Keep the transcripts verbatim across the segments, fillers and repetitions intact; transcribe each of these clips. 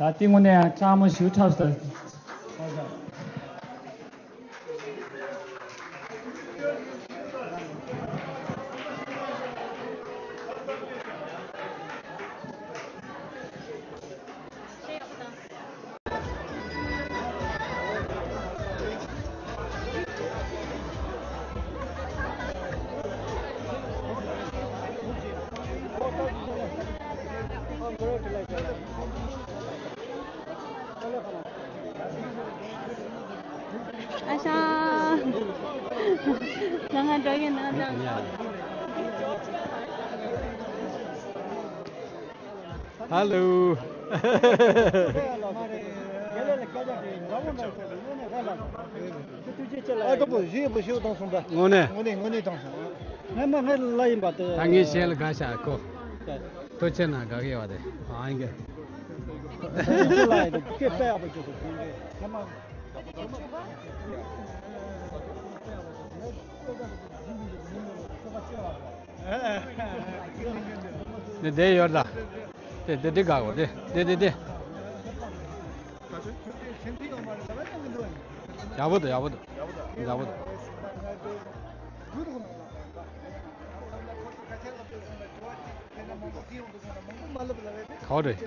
ཨ་དེ་དངོས་གནས་ཡང་སྐྱག་མོ་ཞིག་འཁྲབ་སོང་། ཨ་ཤ། ང་ང་འགྲོ་གི་ན་ད། ཧ་ལོ། ཨ་ཀ་པོ་བཞི་པོ་ཞུ་དང་གསུམ་པ། དངོས་གནས། དངོས་གནས་དངོས་གནས་དང་གསུམ། ངས་མ་ངས་ལ་ཡིན་པ་དེ། ད་ངས་བཤད་ལ་དགའ་ཤག་ཁོ། ཐུགས་ཆེ་ན་དགའ་གི་ཡོད་དེ། ཨ་ཡིན་གི། ལ་ཡིན་དེ་སྐད་དཔེ་ཡག་པོ་བྱོས་སོ་ཁོང་གིས། འདི་འདི་ཡོད་ད། འདི་འདི་འདི་དགའ་གོ་འདི་འདི་འདི་འདི། ཡག་པོ་འདུག་ཡག་པོ་འདུག་ཡག་པོ་འདུག་ག་པར་རེད།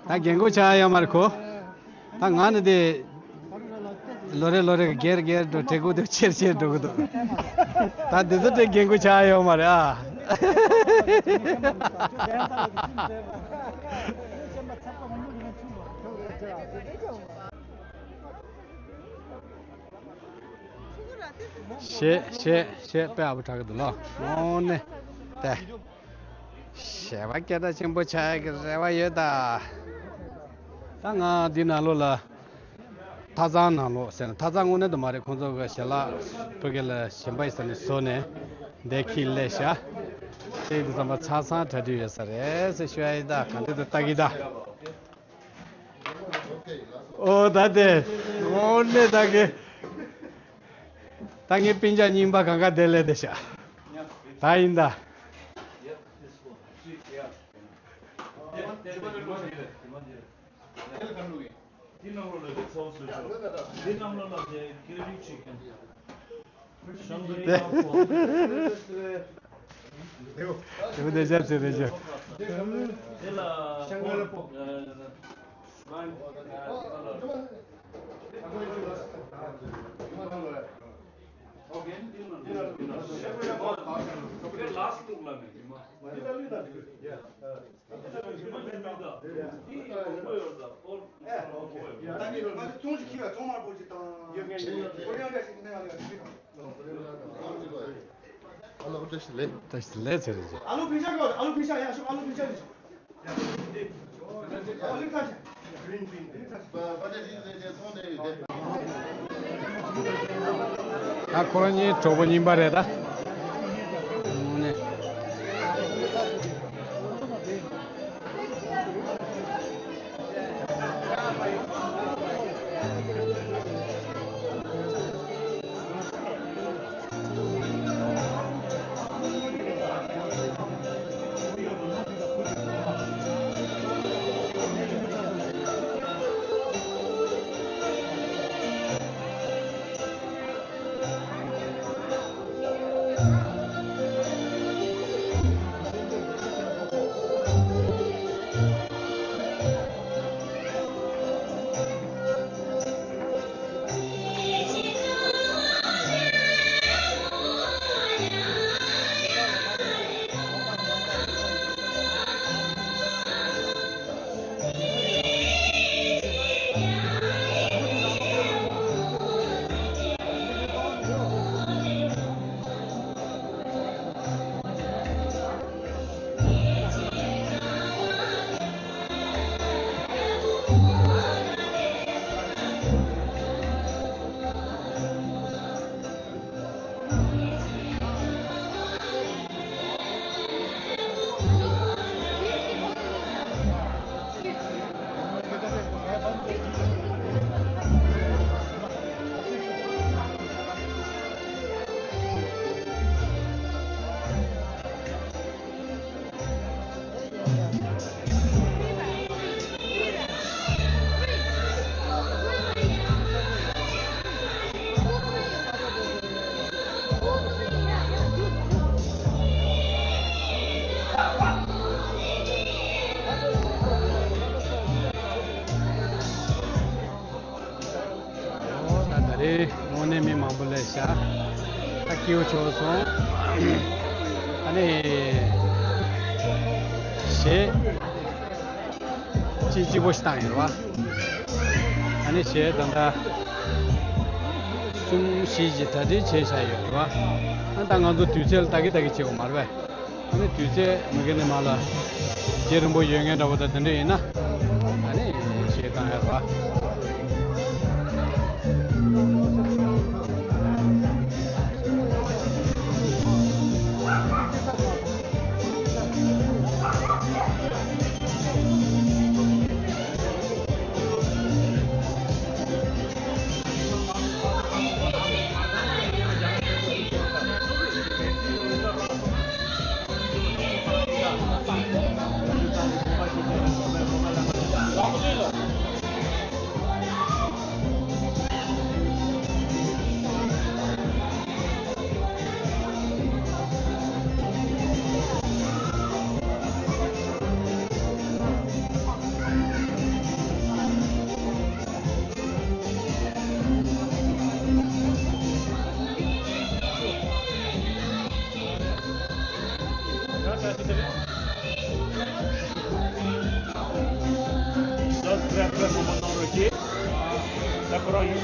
ད་རྒན་གོག་ཆགས་ཡོད་མ་རེད་ཁོ། ད་ང་ནི་དེ། ལོ་རེ་ལོ་རེ་སྒེར་སྒེར་འགྲོ་བྲེལ་གོ་དེ་ཆེར་ཆེར་འགྲོ་གི་འདུག་ད་འདི་ཚོ་དེ་རྒན་གོག་ཆགས་ཡོད་མ་རེད་ཨ། ཞེས་ཞེས་ཞེས་དཔེ་ཡག་པོ་གྲགས་ཀྱི་འདུག་ལོ། དངོས་གནས་ཏེ། ཞེ་བ་སྐད་གྲགས་ཆེན་པོ་ཆགས་ཡག་གི་རེ་བ་ཡོད་ད། ད་ང་འདི་ནང་ལོགས་ལ། ཐ་ཚང་ནང་ལོགས་ཟེར་ན་ཐ་ཚང་དངོས་གནས་དུ་མ་རེད། ཁོང་ཚོ་གི་ཞལ་ལག་བོད་སྐད་ལ་ཞིམ་པ་ཡིན་ཟེར་ནས་བཟོས་ནས་འདིར་ཁྱེར་སླེབས་ཤག་དེ་ཡིན་དུས་ཙམ་པ་ཆ་ཚང་གྲ་སྒྲིག་ཡོད་ས་རེད་ཟེར་ཞུ་ཡ་ཡིན་ད། ག་འདྲ་འདུག་ལྟ་གི་ད། ཨོ་ད་དེ། དངོས་གནས་ད་གི། ད་ངའི་སྤུན་ཀྱག་རྙིང་པ་གང་ག་དེར་སླེབས་བསྡད་ཤག་ད་ཡིན་ད། དེ་བུ་དེ་ཞབས་ཟེར་རེད་ཞབས། ཨ་ལོ་བཀྲ་ཤིས་བདེ་ལེགས། བཀྲ་ཤིས་བདེ་ལེགས་ཟེར་རེད། ཨ་ལོ་ཕིན་ཤ་གོ། ཨ་ལོ་ཕིན་ཤ་ཡ་ཤོག་ཨ་ལོ་ཕིན་ཤ་ཡ་ཤོག་ཨ་ལོ་ལིག་ཚ་ཤ། ད་ཁོ་རང་གཉིས་གྲོགས་པོ་རྙིང་པ་རེད་ད། དངོས་གནས། དེ་དངོས་གནས་མི་མང་པོ་སླེབས་ཤག་ད་སྐྱིད་པོ་བྱུང་སོང་། ཨ་ནི། གཞས་གཅིག་གཅིག་པོ་ཞིག་བཏང་ཡོད་རེད་བ། ཨ་ནི་གཞས་ད་ལྟ་གསུམ་བཞི་ཞིག་གྲ་སྒྲིག་བྱས་བཞག་ཡོད་རེད་བ། ཨ་ད་ང་ཚོ་དུས་ཚོད་ལ་ལྟ་གི་ལྟ་གི་བྱེད་དགོས་མ་རེད་པས། ཨ་ནི་དུས་ཚོད་མ་འགོར་ནས་མར་ལ་རྒྱུན་རིང་པོ་ཡོད་མཁན་འདྲ་པོ་དང་དེ་འདྲ་ཡིན་ན། ཨ་ནི་གཞས་བཏང་ཡག་རེད་པ། Subscribe་མང་པོ་གནང་རོགས་གྱིས། ད་ཁོ་རང་ཡུ་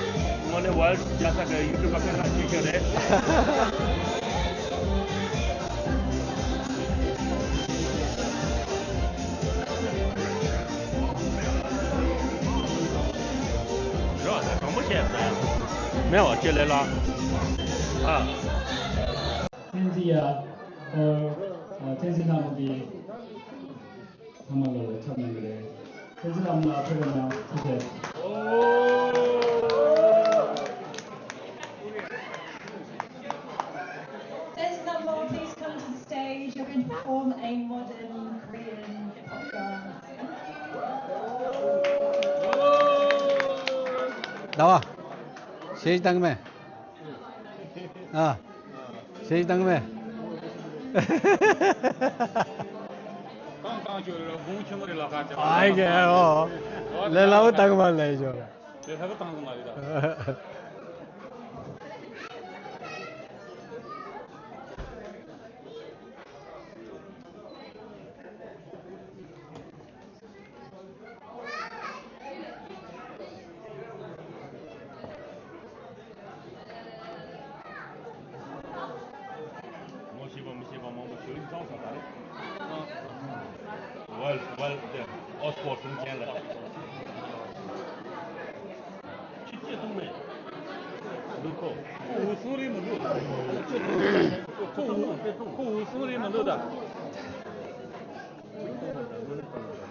དངོས་གནས་ཝལ་རྒྱལ་ས་གི་ཡུ་ཊུབ་པ་ཁ་ཁ་ཅིག་ཀྱང་རེད། རོགས་ད་དྲང་པོ་བཤད་ད། མེད་བ་ཅེ་ལེ་ལ། ཨ། བསྟན་འཛིན་ཡ། ཨ། ཨ། བསྟན་འཛིན་ལྷ་མོ་འདི། ཨ་མ་ལགས་ལ་ཁྱབ་གནང་གི་རེད། བསྟན་འཛིན་ལྷ་མོ་ལགས་ཕེབས་རོགས་གནང་། ཐུགས་རྗེ་ཆེ། There's Nambo, please come to the stage. You're going to perform a modern Korean pop dance. ཟླ་བ། གཞས་བཏང་མེད། ཨ། གཞས་བཏང་མེད། བཏང་བཏང་ཆོག་རེད་ལ་དགུང་ཆེན་མོ་རེད་ལ་ཁ་ཆེ་ཨ་ཡེ་ཨོ། ལས་སླ་པོ་བཏང་མ་ལས་ཆོག་རེད། ལས་སླ་པོ་བཏང་མ་རེད་ད། ངོ་ཤེས་པ་མི་ཤེས་པ་མང་པོ་ཞིག་ཡིན་ཙང་ས་ད་རེད། ཝལ་ཝལ་དེ་ཨོ་སི་ཕོར་གསུམ་ཅན་ལ། ཁྱི་སྐྱེ་སོང་མེད། འདུག་ཁོ། ཁོ་འུ་སུང་རེད་མི་འདུག་ཁོ་འུ་ཁོ་འུ་སུང་རེད་མི་འདུག་ད།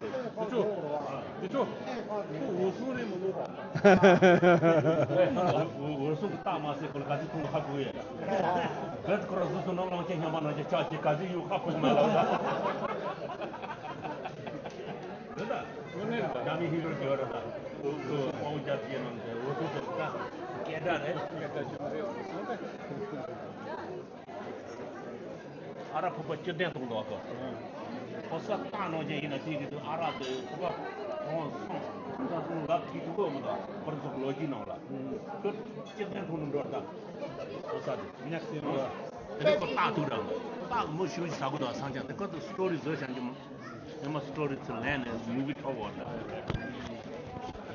འདི་ཚོ། འདི་ཚོ། ཁོ་འུ་སུང་རེད་མི་འདུག་ད། འུ་འུ་སུང་གི་རྟགས་མ་ཟེར་ཁོ་ལ་ག་ཚོད་མཐོང་གི་ཧ་གོ་ཡས། བེད་ཁོ་ར་སུ་སུ་ནང་ལོང་ཆེན་སྙོམས་པ་ནང་ཆེན་ཆགས་ཀྱི་ག་ཚོད་ཡོད་ཧ་གོ་མེད་ལ་ད། འདི་ད། དངོས་གནས་རེད་ད། ཡང་མི་ཧི་རོ་ཇོ་ར་ད། འུ་ཚོ་དཔའ་བོ་རྒྱ་སྐྱེད་ནང་དེ་འུ་ཚོ་དེ་ད། སྐད་སྒྲ་རེད། སྐད་སྒྲ་ཞིག་རེད་འུ་ཚོ་ད། ཨ་རག་ཕོར་པ་བཅུ་ལྡན་གཏོང་འདུག་གོ། ཕོ་གསར་བཏང་གནང་མཁན་ཡིན་ན་དེ་གི་དུས་ཨ་རག་དེ་ཕོར་པ་གང་སོང་ད་སོང་ལབ་ཀྱི་འདུག་གོ་མི་འདུག་ཁོ་རང་ཚོ་ལོ་རྒྱུས་ནང་ལ་ཁོ་བཅུ་ལྡན་གཏོང་འདུག་འགྲོ་ད། ཕོ་གསར་དེ་ནེག་སི་ཡིན་ལ་དེ་ནས་ཁོ་རྟགས་ཐུག་ར་རྟགས་མི་ཤུགས་ཤིག་ཟ་གོ་འདུག་སང་ཅང་དེ་ཁོ་ཚོ་སི་ཊོ་རི་བཟོས་བཞག་གི་མ། ཧེ་མ་སི་ཊོ་རི་ཚུར་ལེན་ནས་མུ་བི་ཐོག་འོག་ལ།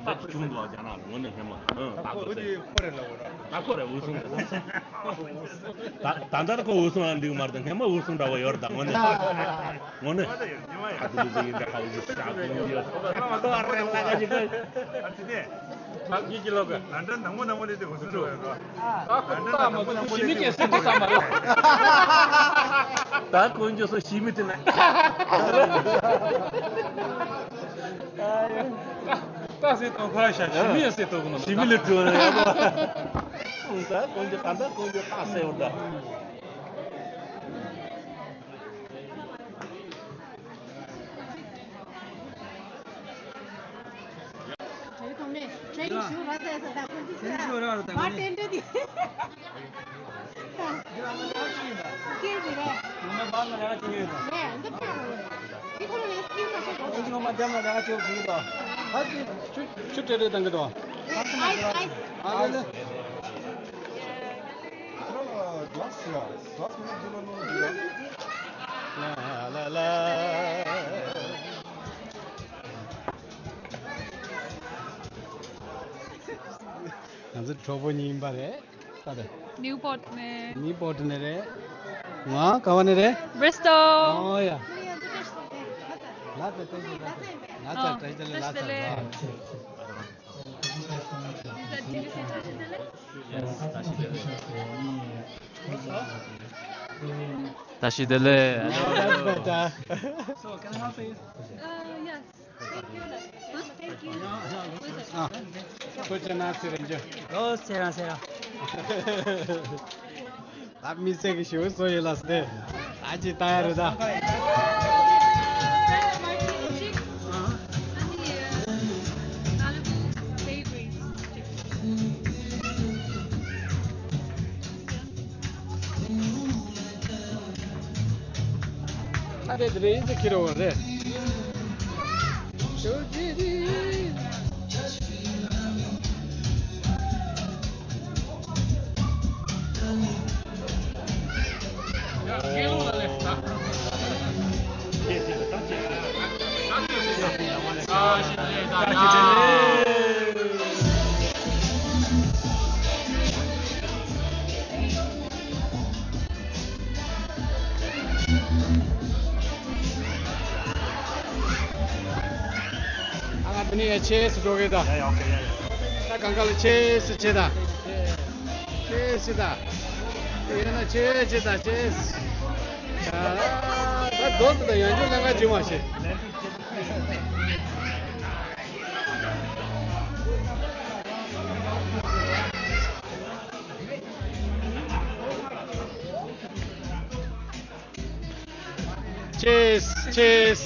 ད་བྱུང་འདུག་རྒྱ་ནག་ལ་ངོ་ནས་ཧེ་མ་ཨང་ད་ཁོ་ཚོས་ཁོ་རེ་ལ་འོ་ར། ད་ཁོ་རེ་འུ་སུང་རེད། ད་ད་ལྟ་ཁོ་འུ་སུང་ལ་འདུག་མ་རེད་ད་ཧེ་མ་འུ་སུང་འདྲ་བོ་ཡོད་རེད་ད་ངོ་ནས། ངོ་ནས། ཨ་ཁུ་ལུ་ཟེ་ཡིན་ད་ཧ་འུ་ཟེ་ཤ་ཁུ་ཡིན་ཡོད། ཁོ་རེ་ལ་ག་ཞིག་ཁོ། ཨ་ཙི་ནས། ལགས་ཀྱི་ལོ་ག་ལན་ཀྲན་དང་པོ་དང་པོ་ལས་དེ་འུ་ཚོ་འགྲོ་བའི་རོ། ད་ཁོ་ལན་ཀྲན་ལྟ་དང་མ་པོ་ཐུབ་དང་པོ་ཞི་མི་ཀྱི་སེམས་པ་ས་མ་རེད། ད་དཀོན་མཆོག་སོགས་ཞི་མི་དེ་ན། ད་སེ་དང་ཁ་ཤ་ཞི་མི་ཡང་སེ་དང་གོ་ན་ཞི་མི་ལ་འགྲོ་ན་ཡག་པོ། ད་དཀོན་མཆོག་ད་ད་དཀོན་མཆོག་ད་སེ་འོ་ད། དྲན་ཐོང་ནས་དྲན་ཞུ་ར་ཟེར་ཟེར་ད་ཁོ་ཚོ་ཟེར་བར་ཏེན་ཌར་དེ། ཁྱེད་ཀྱི་རེད། ངོ་མ་བར་ལ་ཡང་ཁྱེད་ཀྱི་རེད། ངས་འདི་ཁྱེད་རེད། འདི་ཁོ་ལ་ངས་སྐྱིད་མ་ཤོར་གོ། ཁྱེད་ཀྱི་ངོ་མ་འདེམས་ལ་ཡང་ཁྱེད་ཀྱི་རེད། ཨ་ཅི་ཆུ་ཆུ་ཏྲེ་ཏྲེ་བཏང་གི་འདུག་ཨའི་སི་ཨའི་སི། ཨ་ལེ་ལེ། Glass, yeah. Glass མིན་ན་འདི་ལ་ནོར་འདི་ལ། ལ་ལ་ལ། ང་ཚོ་གྲོགས་པོ་གཉིས་ཡིན་པ་རེད། ད་རེད། ནིའུ་པོར་ཊི་ནས། ནིའུ་པོར་ཊི་ནས་རེད། ང་ག་བ་ནས་རེད། བྷི་རི་སི་ཊལ། ཨོ་ཡ། ལ་ཙ་བཀྲ་ཤིས་བདེ་ལེགས། ལ་ཙ་བཀྲ་ཤིས་བདེ་ལེགས། ལ་ཙ་བཀྲ་ཤིས་བདེ་ལེགས། ལ་ཙ། Yes, བཀྲ་ཤིས་བདེ་ལེགས། བཀྲ་ཤིས་བདེ་ལེགས། Hello, hello. So, can I help you? Uh, yes. Thank you. Huh? Thank you. Ah, good job, Sir Ranger. Oh, Sir, Sir. ད་མི་ཚེ་གི་ཞུ་སོ་ཡི་ལ་སྟེ། ད་ཅི་ལྟ་ཡ་རེད་ད། ཨ་རེད་རེད་ཟེར་ཁྱེར་བ་རེད། ཨ་ང་དེ་ནས་ཡ་ཆེ་སུ་འགྲོ་གི་ད། ཡ་ཡ་ཨོ་ཁེ་ཡ་ཡ། ད་གང་ག་ལ་ཆེ་སུ་ཆེ་ད། ཆེ་སུ་ད། ཡིན་ན་ཆེ་ཆེ་ད་ཆེ་སུ། ད་རྡོ་སུ་ད་ཡང་ཅུང་ལང་ཀ་བྱུང་བ་ཞེས། Cheers, cheers.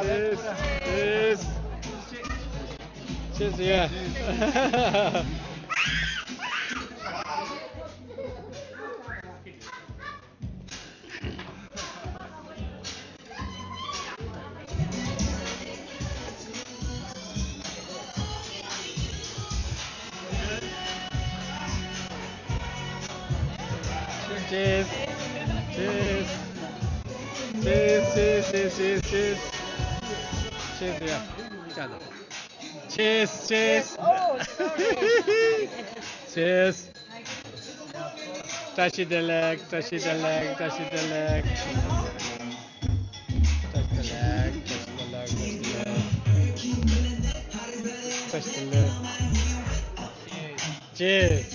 Cheers, cheers. Cheers, yeah. Cheers. Cheers. Cheers, cheers, cheers, cheers, cheers. Cheers, yeah. Cheers, cheers. Oh, sorry. Cheers. བཀྲ་ཤིས་བདེ་ལེགས། བཀྲ་ཤིས་བདེ་ལེགས། བཀྲ་ཤིས་བདེ་ལེགས། བཀྲ་ཤིས་བདེ་ལེགས། བཀྲ་ཤིས་བདེ་ལེགས། བཀྲ་ཤིས་བདེ་ལེགས། བཀྲ་ཤིས་བདེ་ལེགས། ཅེས།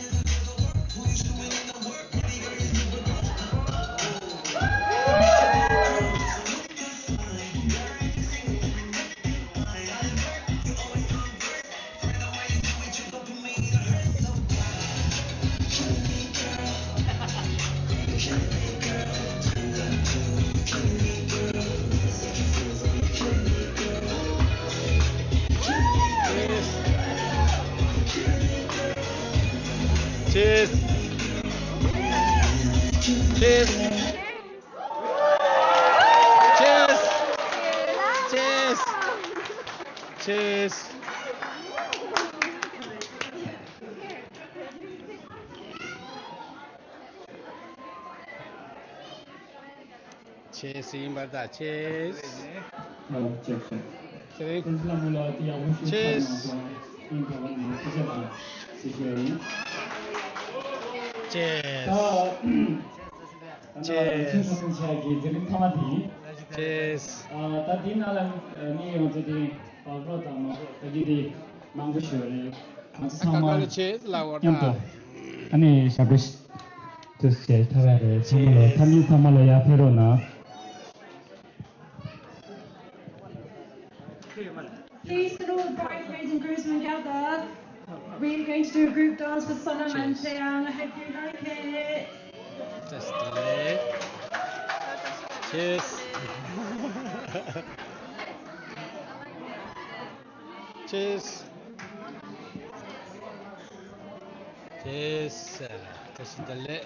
Cheers. Cheers. Cheers. Cheers. Cheers. Cheers ཡིན་པར་ཐལ། Cheers། Cheers། Cheers། Cheers། Cheers། ད་འདི་ནང་ལ་ནི་ཡོང་ཚེ་དེ་བག་རོ་དང་མ་རོ་ད་གི་དེ་མང་པོ་ཞིག་ཡོད་རེད། ང་ཚོ་ཚང་མ་མཉམ་དུ་ཨ་ནི་ཞབས་བྲོ་ཞིག་ཏུ་བྱས་ཐར་བ་རེད། ཚང་མ་ལ་ཐམས་ཅད་ཚང་མ་ལ་ཡར་ཕེབས་རོགས་གནང་། Please, can all the brides and grooms gather? We're going to do a group dance for Sonam and Cheers. Taeyang. I hope you like it. Just delay. Cheers. Cheers. Cheers. Just delay.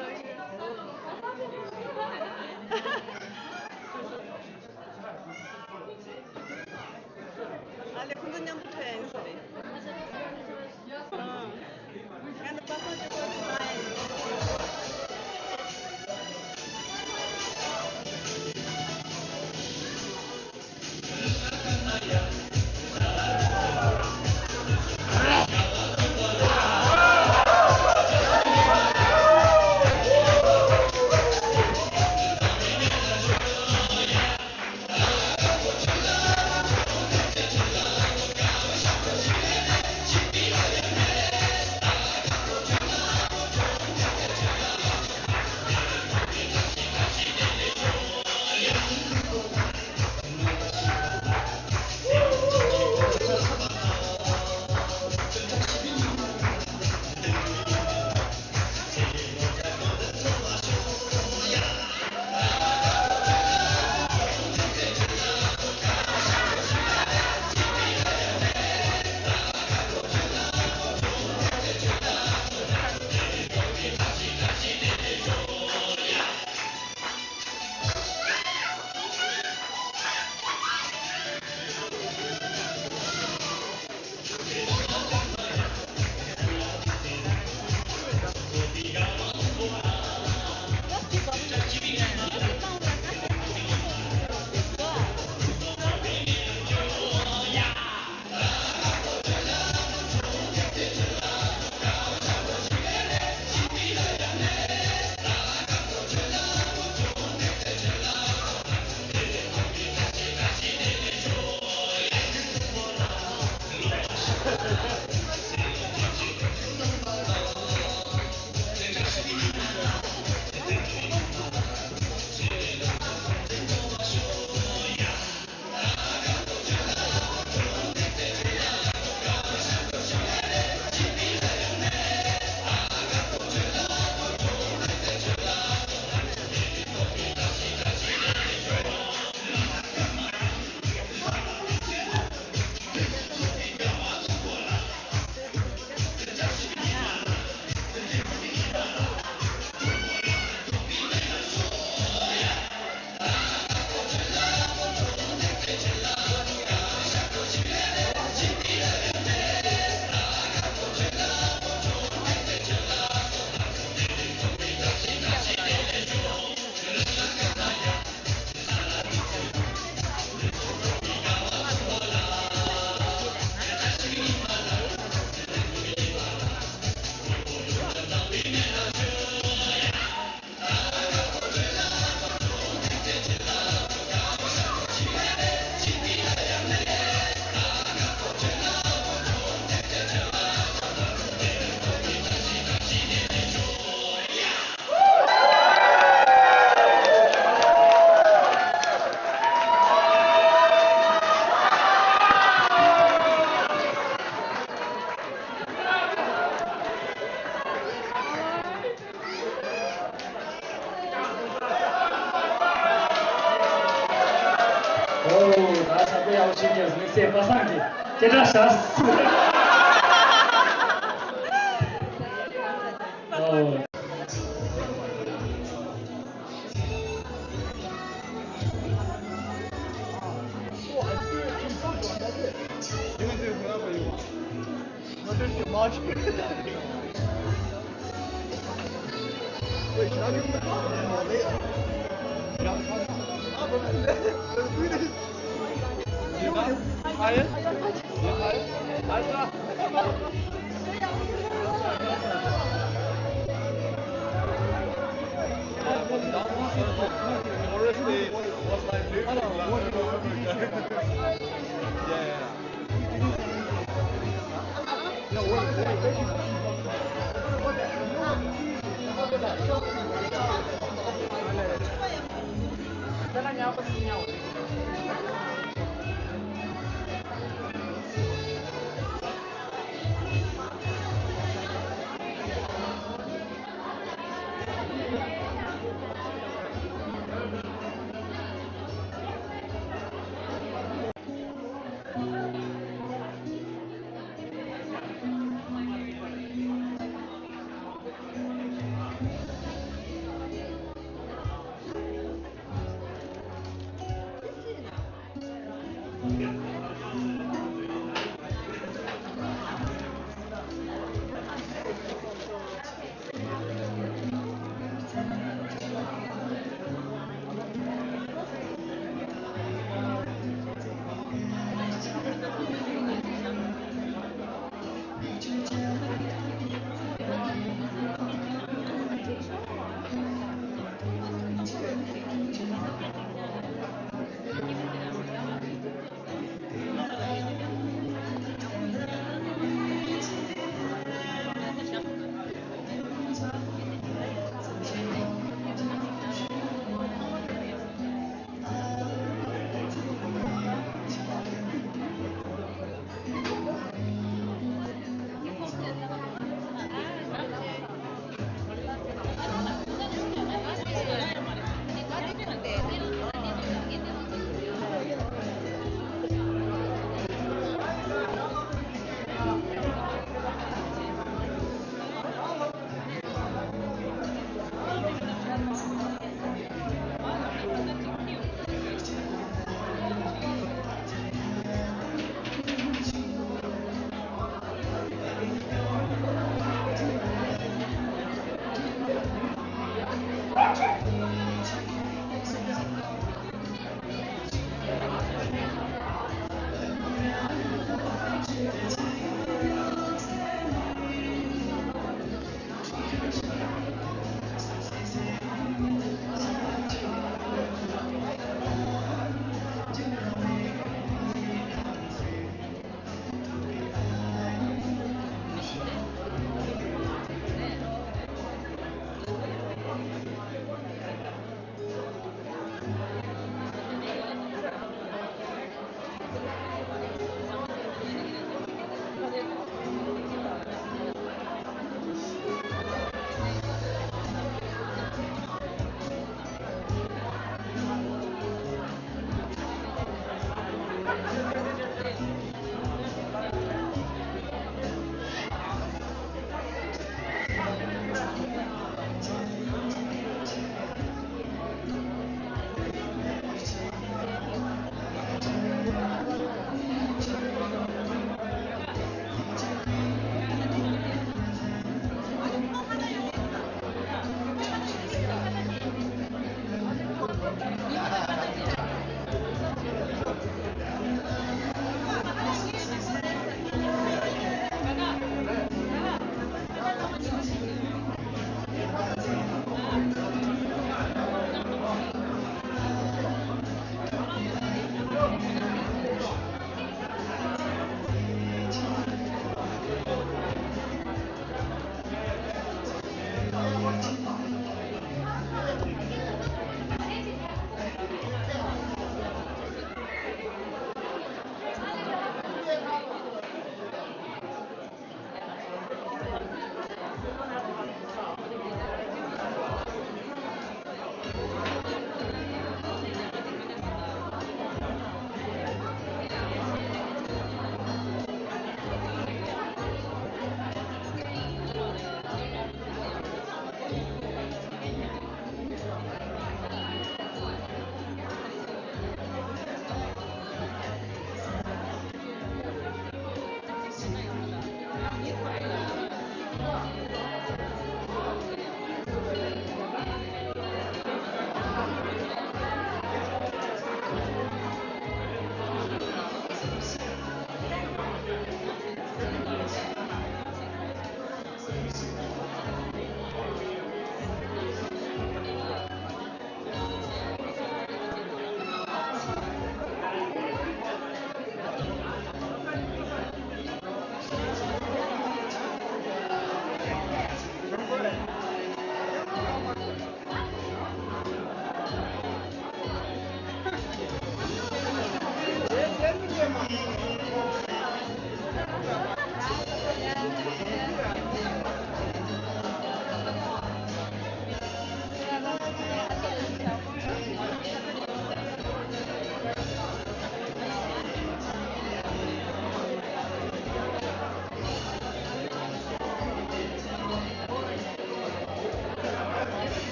ཨ་ལེ་ཁོང་ཚོ་མཉམ་དུ་འཕྲད་ཡིན་ས་རེད། ཨ། ང་ནི་པ་སངས་ཀྱི་སྐོར་དེ་ལ་ཡིན། ཨོ། ད་ས་པེ་ཡག་ཤོས་ཀྱི་དམིགས་བསལ་པ་སངས་ཀྱི་སྐད་གྲགས་ཤར་སོང་། ཨོ།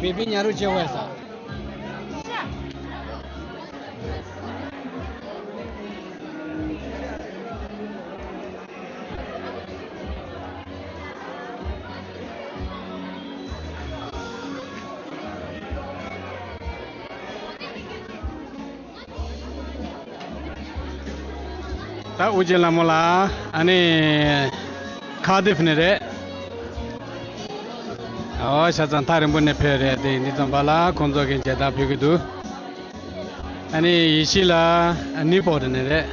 མི་བི་ཉ་རུ་ཅེ་ཝེ་ས། ད་ཨུ་ཅེ་ལ་མོ་ལ་ཨ་ནི་ཁ་དེ་ཕི་ནི་རེད། ཨོ་ཤ་ཚང་ཐག་རིང་པོ་ནས་ཕེབས་རེད། དེ་འདི་ཙམ་པ་ལ་ཁོང་ཚོ་གི་མཇལ་དར་ཕུལ་གི་འདུག་ཨ་ནི་ཡེ་ཤེས་ལ་ནི་པོ་དེ་ནས་རེད།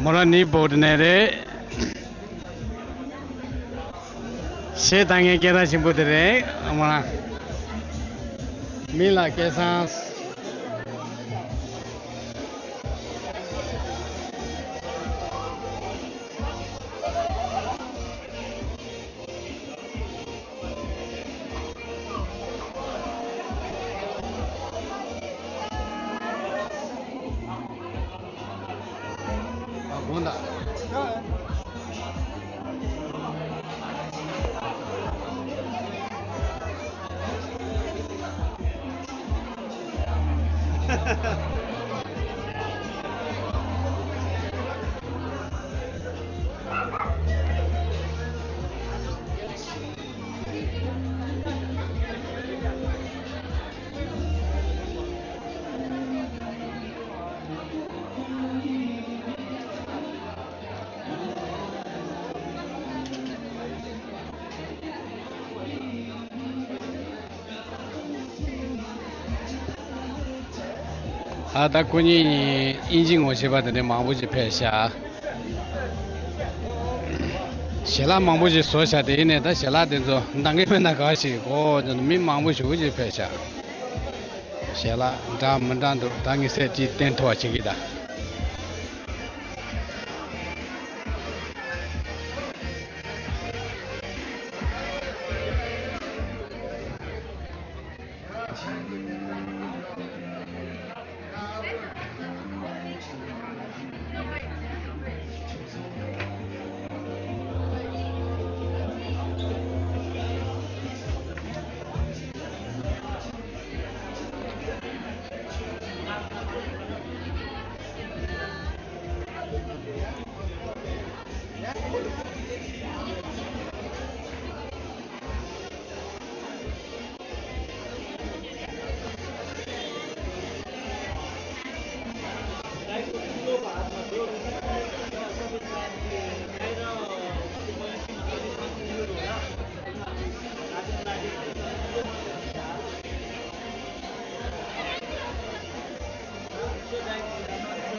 མོ་ར་ནི་བོ་དེ་ནས་རེད། ཞེས་ད་ངའི་སྐད་གྲགས་ཆེན་པོ་དེ་རེད། མོ་ར་མི་ལ་སྐལ་བཟང་། ཨ་དགོངས་དག་ཨ་ད་ཁོ་གཉིས་ཨིན་ཇི་ངོ་ཤེས་པ་དེ་འདྲ་མང་པོ་ཞིག་ཕེབས་ཤག་ཞལ་ལག་མང་པོ་ཞིག་བཟོ་བཞག་དེ་ཡིན་ནའི་ད་ཞལ་ལག་དེ་ཚོ་འདང་གི་མེད་ན་ག་ཞིག་གོ། མི་མང་པོ་ཞིག་ཅིག་ཕེབས་ཤག་ཞལ་ལག་འདྲ་མི་འདྲ་འདུག་ད་ངས་ཟས་ཅིག་བསྟན་ཐུབ་པ་བྱེད་ཀྱི་ད།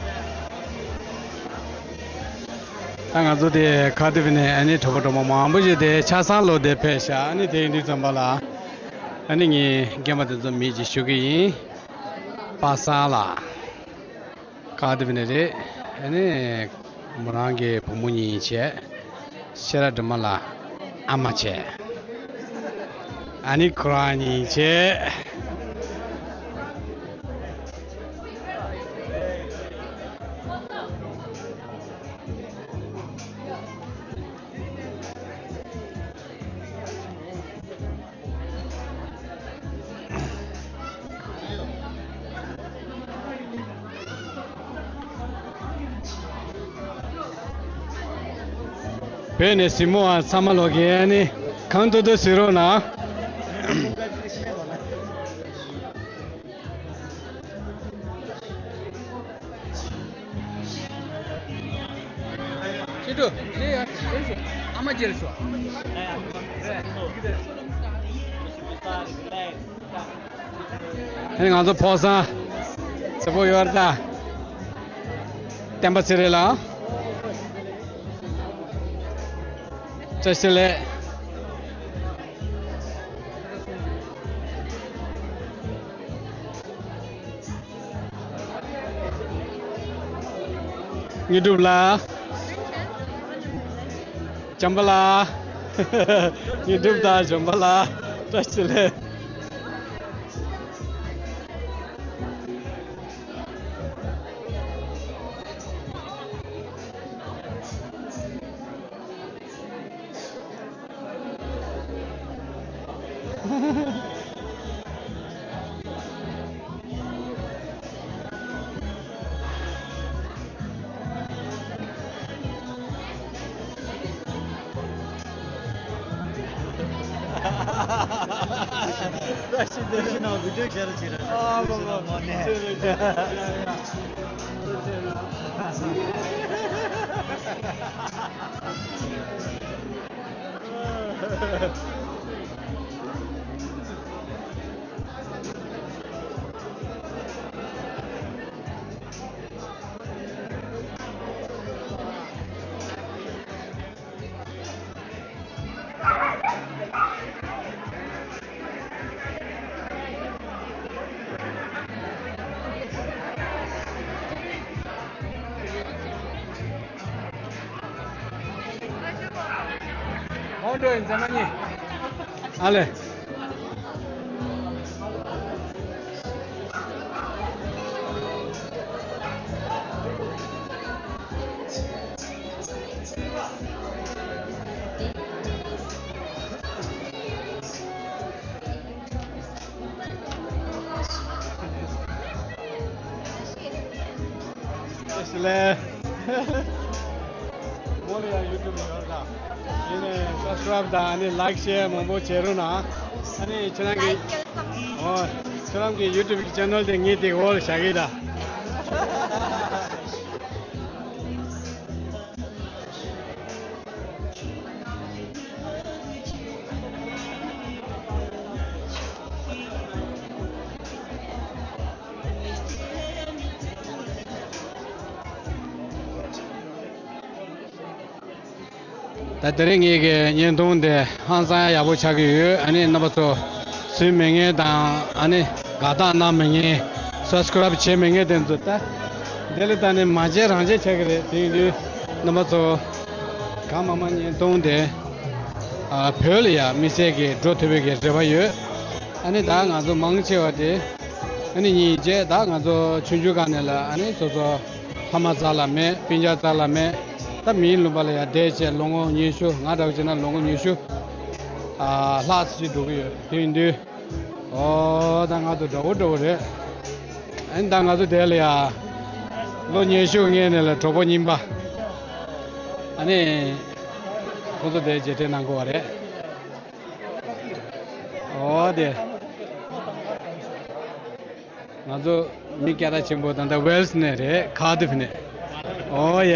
ད་ང་ཚོ་དེ་ཁ་ཐུབ་ནས་ཨ་ནི་གྲོགས་པོ་གྲོགས་མོ་མང་པོ་ཞིག་དེ་ཆ་ཚང་ལོ་དེ་ཕེབས་ཤག་ཨ་ནི་དེ་ཡིན་དུས་ཙམ་པ་ལ་ཨ་ནི་ངས་རྒན་པ་དེ་ཚོ་མི་ཅིག་ཞུ་གི་ཡིན། པ་སངས་ལགས། ཁ་བརྡ་བྱས་ནས་རེད། ཨ་ནི་མོ་རང་གི་བུ་མོ་གཉིས་བྱས། ཤེས་རབ་སྒྲོལ་མ་ལགས་ཨ་མ་བྱས། ཨ་ནི་ཁོ་རང་གཉིས་བྱས། བོད་ནས་གཟིགས་མོ་བ་ཚང་མ་ལོག་གི་ཨ་ནི་གང་ཐུབ་ཐུབ་གཟིགས་རོགས་གནང་། ཨ་ནི་ང་ཚོ་ཕོ་བཟང་ཚེ་པོ་ཡོར་ད་བསྟན་པ་ཚེ་རིང་ལགས། བཀྲ་ཤིས་བདེ་ལེགས། དངོས་གྲུབ་ལགས། བྱམས་པ་ལགས། དངོས་གྲུབ་དང་བྱམས་པ་ལགས། བཀྲ་ཤིས་བདེ་ལེགས། ཁོང་ཁྲོ་ཡིན་ཚང་མ་ཉིད། ཨ་ལེ། ལགས་སོ། མོ་ལ་ཡང་ཡུ་ཊུབ་ཡོད་ལ། ཡིན་ནའི་སབ་སི་ཀ་རབ་དང་ཨ་ནི་ལའིཀ་ཤེར་མང་པོ་བྱེད་རོགས་གནང་། ཨ་ནི་ཁྱེད་རང་གི། ཨོ། ཁྱེད་རང་གི་ཡུ་ཊུབ་ཀྱི་ཅེ་ནལ་དེ་ངས་དེ་འོག་ལ་བཞག་གི་ད། ད་དེ་རིང་ངེད་ཀྱི་བརྙན་ཐུང་འདི་ཧང་སང་ཡག་པོ་ཆགས་ཀྱི་ཡོད། ཨ་ནི་རྣམ་པ་ཚོ་གཟིགས་མེད་མཁན་དང་ཨ་ནི་དགའ་རྟགས་གནང་མེད་མཁན་སབ་སི་ཀ་རབ་བྱས་མེད་མཁན་དེ་ཚོ་ད་དེ་ལས་ད་ནི་མ་བྱས་རང་བྱས་ཆགས་ཀྱི་རེད། དེ་ཡིན་དུས་རྣམ་པ་ཚོ་གང་མང་མང་བརྙན་ཐུང་འདི་ཨ་བོད་ལ་ཡང་དམིགས་བསལ་གྱི་འགྲོ་ཐུབ་པའི་གི་རེ་བ་ཡོད། ཨ་ནི་ད་ང་ཚོ་མང་ཆེ་བ་དེ་ཨ་ནི་ཉིན་རྗེས་ད་ང་ཚོ་ཆུང་ཆུང་སྒང་ནས་ལ་ཨ་ནི་སོ་སོ་ཕ་མ་རྩ་ལ་མེད། སྤུན་ཀྱག་རྩ་ལ་མེད། ད་མིའི་ལུང་པ་ལ་ཡང་བསྡད་བྱས་ལོ་ངོ་ཉི་ཤུ། ང་འདྲ་བོ་བྱས་ན་ལོ་ངོ་ཉི་ཤུ་ཨ་ལྷག་ཙམ་ཅིག་འགྲོ་གི་ཡོད། དེ་ཡིན་དུས་ཨོ་ད་ང་ཚོ་འདྲ་བོ་འདྲ་བོ་རེད། ཨ་ནི་ད་ང་ཚོ་དེ་ལ་ཡང་ལོ་ཉི་ཤུ་སྔོན་ནས་ལ་གྲོགས་པོ་རྙིང་པ་ཨ་ནི་ཁོ་ཚོ་དེ་མཇལ་འཕྲད་གནང་དགོས་པ་རེད། ཨོ་དེ། ང་ཚོ་མི་སྐད་གྲགས་ཆེན་པོ་ད་ལྟ་ཝེལ་སི་ནས་རེད། ཁ་ཏི་ཕི་ནས། ཨོ་ཡ།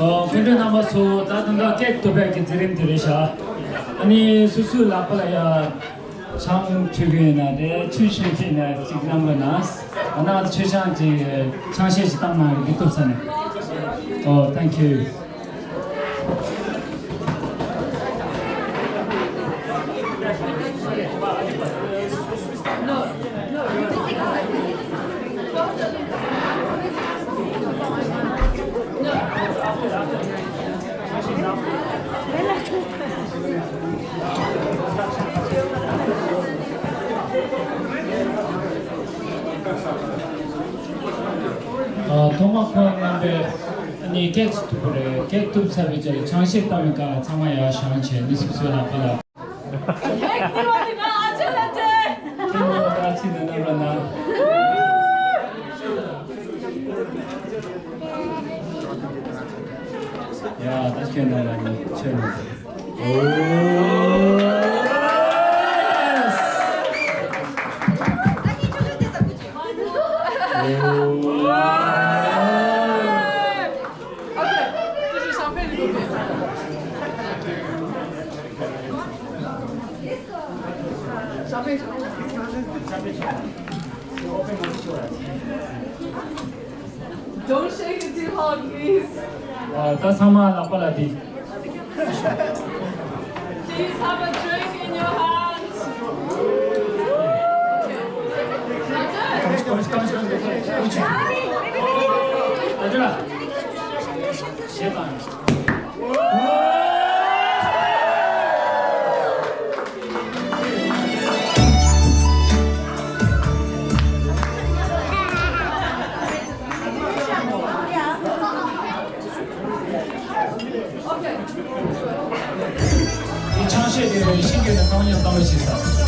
ཨོ། ཕན་གྲོས་རྣམ་པ་ཚོ། ད་དུང་ད་ཀེག་གཏུབ་པའི་གི་མཛད་རིམ་དེ་རེད་ཤག་ཨ་ནི་སོ་སོའི་ལག་པ་ལ་ཡ་ཆང་མཆོད་ཀྱི་ཡོད་ན་རེད། ཆུ་མཆོད་ཀྱི་ཡོད་ན་ཅིག་གནང་དགོས་ན། ཨ་ན་མཆོད་ཆང་ཅིག་ཆང་གཞས་ཤིག་བཏང་གནང་རེད། འདི་གཏུབ་ས་ནས། ཨོ། Thank you. ཨ། ཐོག་མ་ཁོང་རྣམ་པས་ཨ་ནི་ཀེག་གཏུབ་པ་རེད། ཀེག་གཏུབ་ཚར་བའི་རྗེས་ལ་ཆང་གཞས་བཏང་བའི་སྐབས་ལ་ཚང་མ་ཡར་བཞེངས་བྱས་ནས་སོ་སོའི་ལག་པ་ལ། ཀེག་གཏུབ་པ་དེ་ང་ཨ་ཅག་ལ་སྤྲད། ཀེག་གཏུབ་པ་ཨ་ཅག་ལ་སྤྲད་ན་རོ་ན། ཡ། ད་ཁྱོད་རྣམ་པ་གཉིས་ཆོས་ནས། ཨོ། Don't shake it too hard, please. ཨ། ད་ཚང་མ་ལག་པ་ལ་དེ། Please have a drink in your hands. འདི་ཆང་གཞས་དེ་ཤིང་གི་ནས་གང་ཡང་བཏང་བ་ཞིག་ཟ།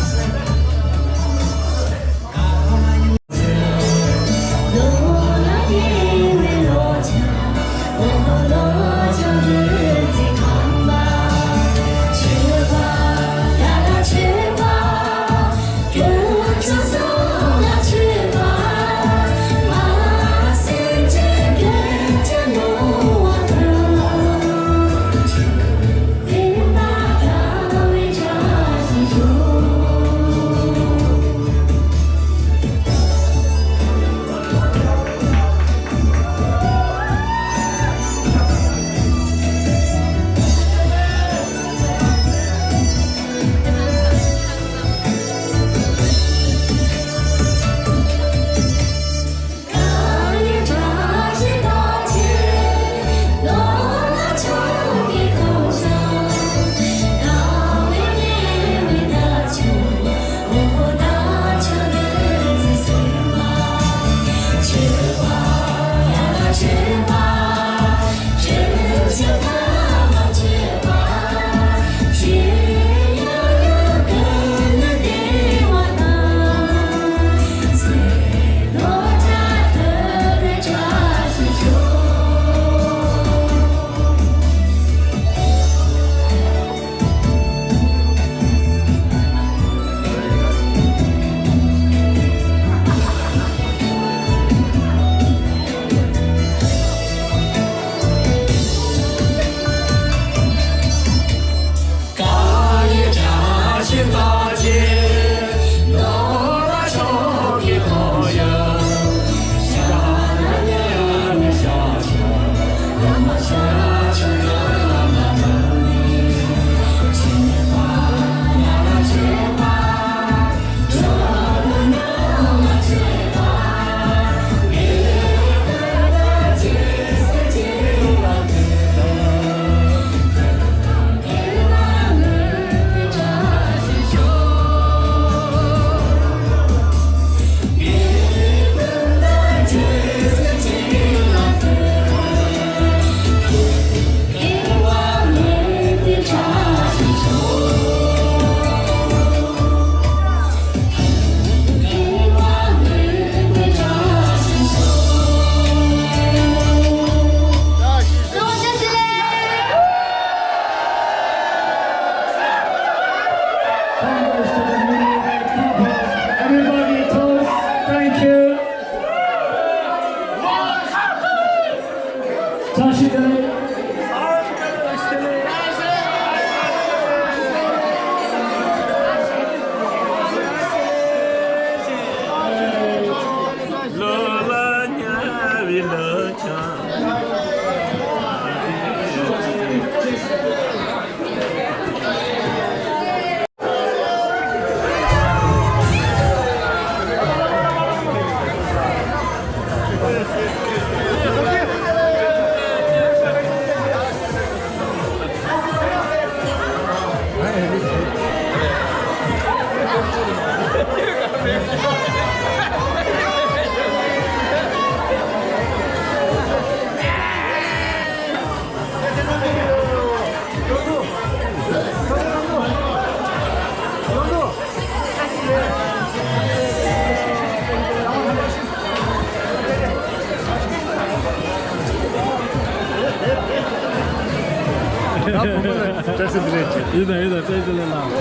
ད་བུ་མོ་ལ་བཀྲ་ཤིས་བདེ་ལེགས་བྱེད། ཡིན་ད་ཡིན་ད། བཀྲ་ཤིས་བདེ་ལེགས་ལགས།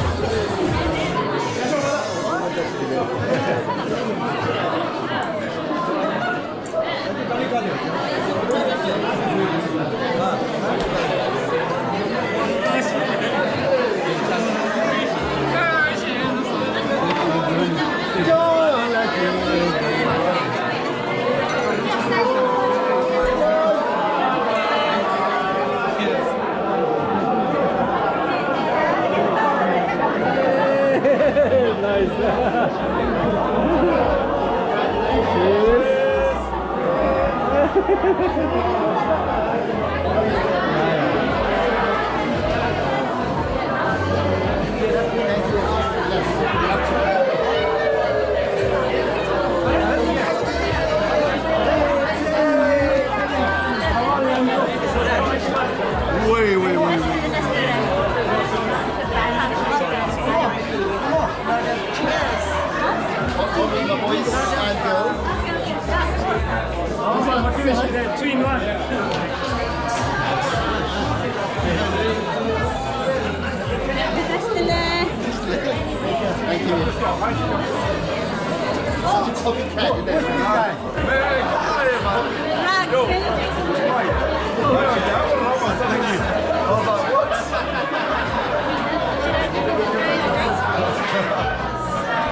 Nice. Cheers. Wait, wait, wait, wait. Boys and girls. Two in one. Thank you. Such a copycat, you know. Hey, come on here, man. Yo.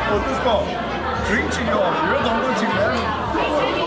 Oh, this guy. Drink to you. You're the one to